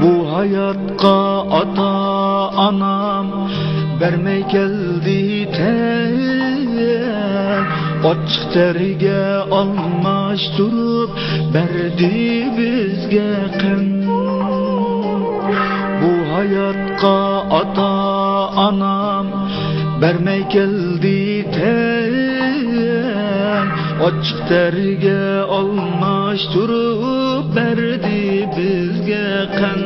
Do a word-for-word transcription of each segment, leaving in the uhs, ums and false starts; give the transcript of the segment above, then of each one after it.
بۇ ھاياتقا ئاتا-ئانام بەرمەي كەلدى تەڭ. ئاچچىق تەرگە ئالماشتۇرۇپ بەردى بىزگە قەم. بۇ ھاياتقا ئاتا-ئانام بەرمەي كەلدى تەڭ. ئاچچىق تەرگە ئالماشتۇرۇپ بەردى بىزگە قەم.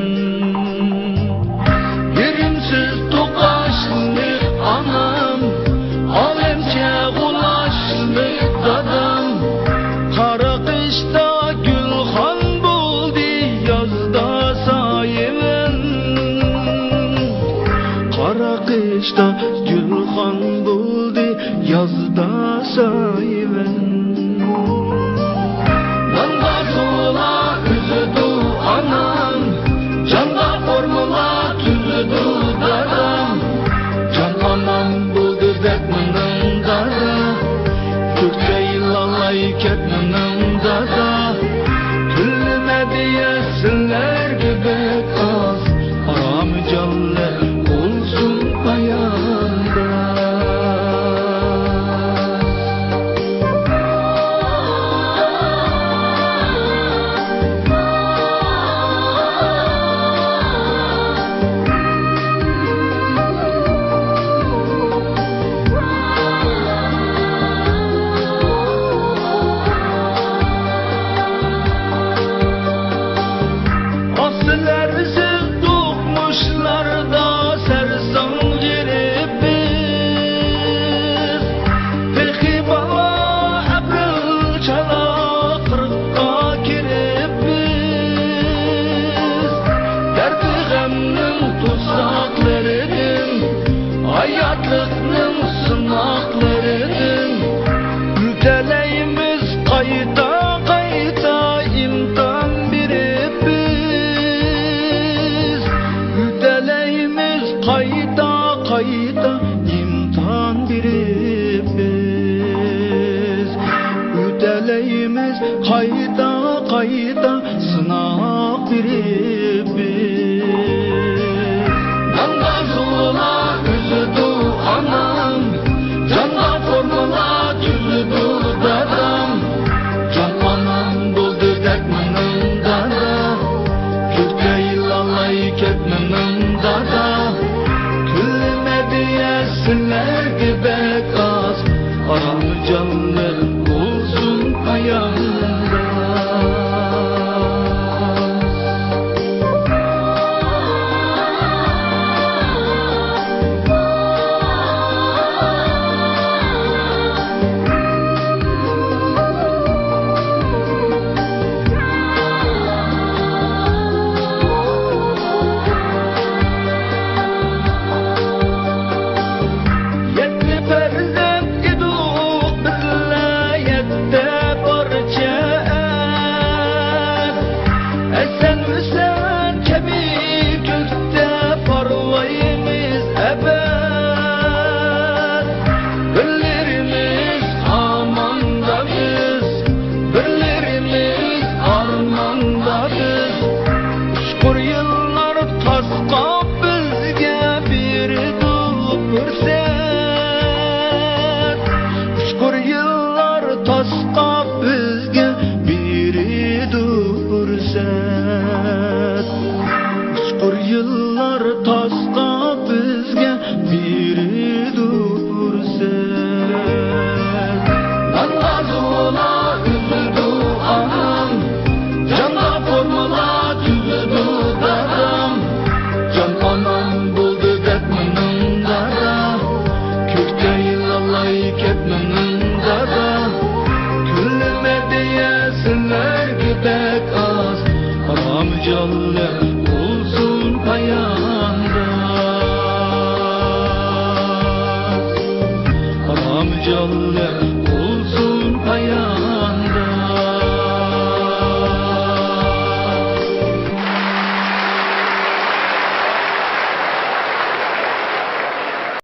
يېرىمسىز توقاچلىق ئانام، ئالەمچە غۇلاچلىق دادام. قارا قىشتا گۈلخان بولدى، يازدا سايىۋەن. قارا قىشتا گۈلخان بولدى، يازدا سايىۋەن. نانغا تولا ئۈزىدۇ ئانام، جانغا فورمۇلا تۈزىدۇ دادام. جان ئانام بولدى دەپ مېنىڭ دادا، كۆكتە يىلانلاي كەت مېنىڭ دادا. كۈلمە دېيە سىلەرگە بەك ئاز، ئارام جانلىق بولسۇن پايانداز. ئاسىلەرسىز دوقمۇشلاردا سەرسان غېرىبىز. تېخى بالا ئەقىل چالا قىرىققا كىرىپ بىز. دەردى غەمنىڭ تۇزاقلىرىدىن، ھاياتلىقنىڭ سىناقلىرىدىن ئۆتەلەيمىز قايتا قايتا ئىمتىھان بېرىپ بىز. ئۆتەلەيمىز قايتا قايتا ئىمتىھان بېرىپ بىز. ئۆتەلەيمىز قايتا قايتا سىناق بېرىپ بىز. نانغا زۇۋۇلا ئۈزىدۇ ئانام، جانغا فورمۇلا تۈزىدۇ دادام. جان ئانام بولدى دەپ مېنىڭ دادا، كۆكتە يىلانلاي كەت مېنىڭ دادا. كۈلمە دېيە سىلەرگە بەك ئاز، ئارام جانلىق بولسۇن پايانداز. يەتتە پەرزەنت ئىدۇق بىللە، يەتتە پارچە ئەر. ئەسەن ھۈسەن كەبى كۆكتە پارلايمىز ئەبەد. بىرلىرىمىز ئاماندا بىز، بىرلىرىمىز ئارماندا بىز. ئۇچقۇر يىللار تاسقاپ بىزگە بېرىدۇ پۇرسەت. ئۇچقۇر يىللار تاسقاپ بىزگە بېرىدۇ پۇرسەت. ئۇچقۇر يىللار تاسقاپ بىزگە بېرىدۇ پۇرسەت. نانغا زۇۋۇلا ئۈزىدۇ ئانام، جانغا فورمۇلا تۈزىدۇ دادام. جان ئانام بولدى دەپ مېنىڭ دادا، كۆكتە يىلانلاي كەت مېنىڭ دادا. كۈلمە دېيە سىلەرگە بەك ئاز، ئارام جانلىق بولسۇن پايانداز. ئارام جانلىق